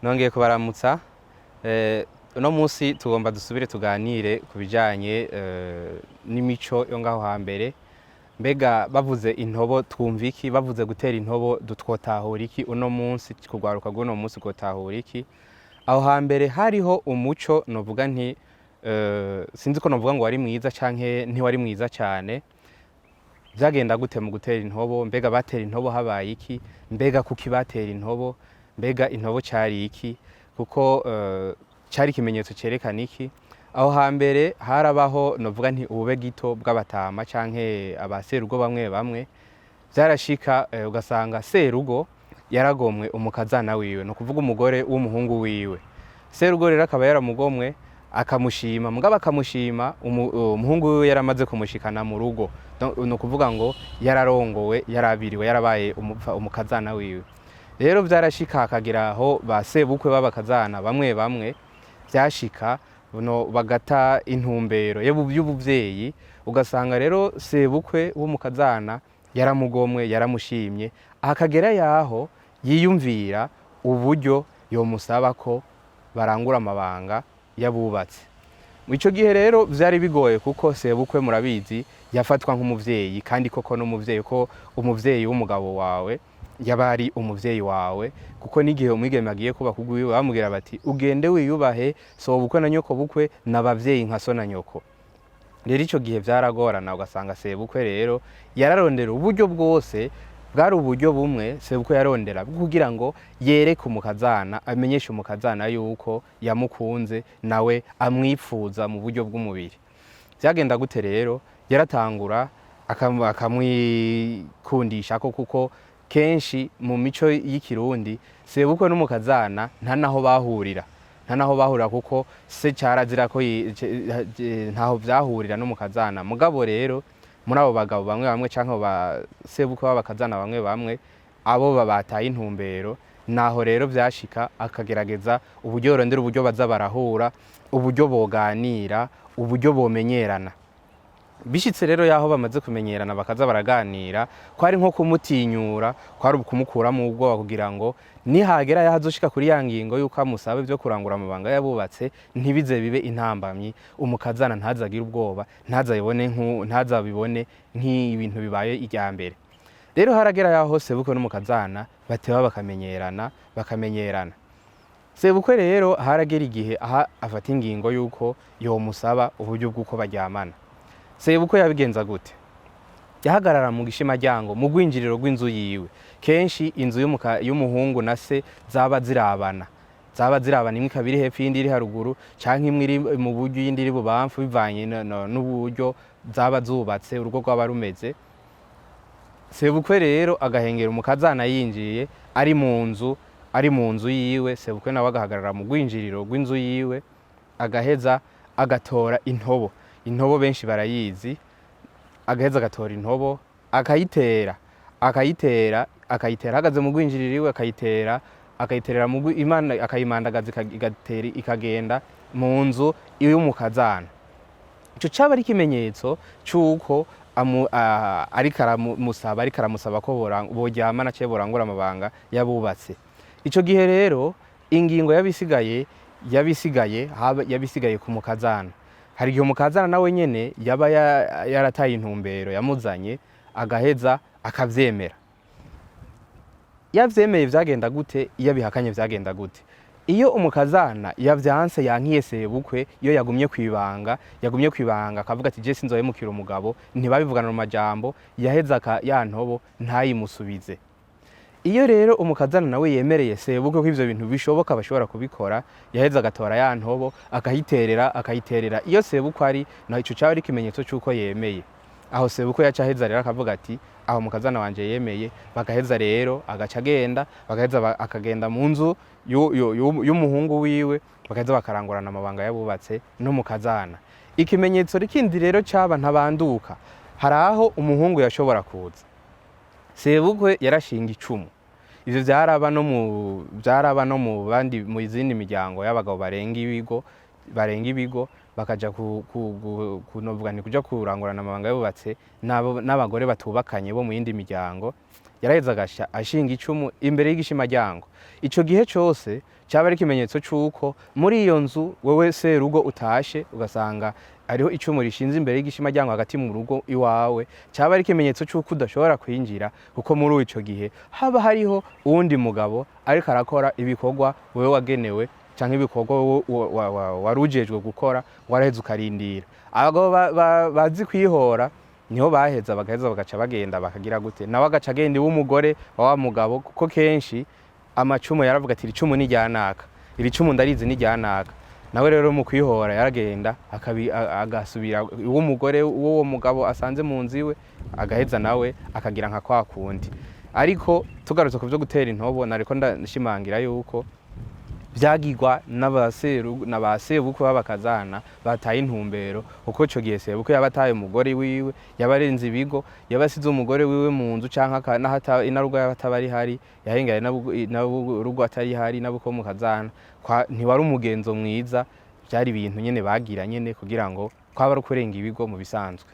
Nongeye kubaramutsa. Uno munsi tugomba dusubire tuganire ku bijanye n'imico yo ngaho hambere. Mbega bavuze intobo twumva iki? Bavuze gutera intobo twotahura iki? Uno munsi kugwaruka rw'uno munsi rwotahura iki? Aho hambere hariho umuco, novuga nti sinzi ko novuga ngo wari mwiza canke ntiwari mwiza cane. Vyagenda gute mu gutera intobo? Mbega batera intobo habaye iki? Mbega kuki batera intobo? Mbega intobo cari iki? Kuko cari ikimenyetso cerekana iki? Aho hambere harabaho, novuga nti, ubube gito bw'abatama canke abaserugo bamwe bamwe. Vyarashika ugasanga serugo yaragomwe umukazana wiwe, ni ukuvuga umugore w'umuhungu wiwe. Serugo rero akaba yaramugomwe, akamushima, mugabo akamushima umuhungu wiwe yaramaze kumushikana mu rugo. Ni ukuvuga ngo yararongowe, yarabiriwe, yarabaye umukazana wiwe. Rero vyarashika hakagera aho ba sebukwe b'abakazana bamwe bamwe vyashika no bagata intumbero y'ubuvyeyi, ugasanga rero sebukwe w'umukazana yaramugomwe, yaramushimye, akagera yaho yiyumvira uburyo yomusaba ko barangura amabanga y'abubatse. Ico gihe rero vyari bigoye, kuko sebukwe, murabizi, yafatwa nk'umuvyeyi, kandi koko n'umuvyeyi, ko umuvyeyi w'umugabo wawe yaba ari umuvyeyi wawe, kuko n'igihe umwigeme agiye kubaka ugwiwe bamubwira bati: "Ugende wiyubahe, sobukwe na nyoko bukwe n'abavyeyi nka so na nyoko." Rero ico gihe vyaragorana, ugasanga sebukwe rero yararondera uburyo bwose. Bwari uburyo bumwe sebukwe yarondera bwo kugira ngo yereke umukazana, amenyeshe umukazana yuko yamukunze, nawe amwipfuza mu buryo bw'umubiri. Vyagenda gute rero? Yaratangura akamwikundisha ko, kuko kenshi mu mico y'Ikirundi sebukwe n'umukazana nta naho bahurira, nta naho bahurira, kuko se carazira ko ntaho vyahurira n'umukazana. Mugabo rero muri abo bagabo bamwe bamwe canke abo ba sebukwe b'abakazana bamwe bamwe, abo babataye intumbero, naho rero vyashika akagerageza uburyo yorondera uburyo baza barahura, uburyo boganira, uburyo bomenyerana. Bishitse rero yaho bamaze kumenyerana, bakaza baraganira, kwari nko kumutinyura, kwari ukumukuramo ubwoba, kugira ngo nihagera yaho azoshika kuri ya ngingo yuko amusaba ivyo kurangura amabanga y'abubatse, ntibize bibe intambamyi, umukazana ntazagire ubwoba, ntazabibone nk'ibintu bibaye irya mbere. Rero haragera yaho sebukwe n'umukazana bateba bakamenyerana, bakamenyerana. Sebukwe rero haragera igihe aha afata ingingo yuko yomusaba uburyo bw'uko baryamana. Sebukwe yabigenza gute? Yahagarara mu gishimaryango, mu rwinjiriro rw'inzu yiwe. Kenshi inzu y'umuhungu na se zaba zirabana, zaba zirabana, imwe ikaba iri hepfo, iyindi iri haruguru, canke imwe iri mu buryo, iyindi iri bubamfu, bivanye n'uburyo zaba zubatse, urugo rwaba rumeze. Sebukwe rero agahengera umukazana yinjiye, ari mu nzu, ari mu nzu yiwe. Sebukwe nawe agahagarara mu rwinjiriro rw'inzu yiwe, agaheza agatora intobo. Intobo benshi barayizi. Agaheza agatora intobo, akayitera, akayitera, akayitera ahagaze mu rwinjiriro iwe, akayitera, akayiterera mu imana, akayimandagaza, igatera ikagenda mu nzu y'umukazana. Ico caba ari ikimenyetso c'uko ariko aramusaba, ariko aramusaba ko boryamana canke borangura amabanga y'abubatse. Ico gihe rero ingingo yabisigaye, yabisigaye, yabisigaye ku mukazana. Hari igihe umukazana nawe nyene yaba yarataye intumbero yamuzanye, agaheza akavyemera. Yavyemeye vyagenda gute? Iyo abihakanye vyagenda gute? Iyo umukazana yavyanse, yankiye sebukwe, iyo yagumye kwibanga, yagumye kwibanga, akavuga ati: "Je sinzohemukira umugabo", ntibabivugana mu majambo, yaheza ya ntobo ntayimusubize. Iyo rero umukazana nawe yemereye sebukwe ko ivyo bintu bishoboka, bashobora kubikora, yaheza agatora ya ntobo, akayiterera, akayiterera iyo sebukwe ari naho. Ico caba ari ikimenyetso c'uko yemeye. Aho sebukwe yaca aheza rero akavuga ati: "Aho mukazana wanje yemeye." Bagaheza rero agaca agenda, bagaheza akagenda mu nzu y'umuhungu wiwe, bagaheza bakarangurana amabanga y'abubatse n'umukazana. Ikimenyetso kindi rero caba ntabanduka, hari aho umuhungu yashobora kuza, sebukwe yarashinga icumu. Ivyo vyaraba no mu bandi, mu zindi miryango y'abagabo barenga ibigo, barenga ibigo, bakaja kunovuga nti kuja kurangurana amabanga yubatse n'abagore batubakanye bo mu yindi miryango. Yaraheza agasha ashinga icumu imbere y'igishimaryango. Ico gihe cose Cyaba ari ikimenyetso c'uko muri iyo nzu wewe serugo utashe ugasanga hariho icumu rishinze imbere y'igishima ryango hagati mu rugo iwawe, cyaba ari ikimenyetso c'uko udashobora kwinjira, kuko muri ico gihe haba hariho uwundi mugabo ariko arakora ibikorwa wewe wagenewe canke ibikorwa wowe wari ujejwe gukora, waraheza ukarindira. Abagabo bazi kwihora niho baheza bagaheza bagaca bagenda bakagira gute, nawe agaca agenda iwe umugore wa wa mugabo, kuko kenshi amacumu yaravuga ati: "Iri cumu ni ryanaka, iri cumu ndarizi ni ryanaka." Nawe rero mu kwihora yaragenda agasubira iwe umugore w'uwo mugabo asanze mu nzu iwe, agaheza nawe akagira nka kwa kundi. Ariko tugarutse ku byo gutera intobo, nariko ndashimangira yuko vyagirwa n'abaseru na ba sebukwe b'abakazana bataye intumbero, kuko ico gihe sebukwe yaba ataye umugore wiwe, yaba arenze ibigo, yaba asize umugore wiwe mu nzu canke inarugo yaba ataba ari hari yahengaye n'urugo atari hari n'abukwe mukazana. Ntiwari umugenzo mwiza, vyari ibintu nyene bagira nyene kugira ngo kwaba ari ukurenga ibigo mu bisanzwe.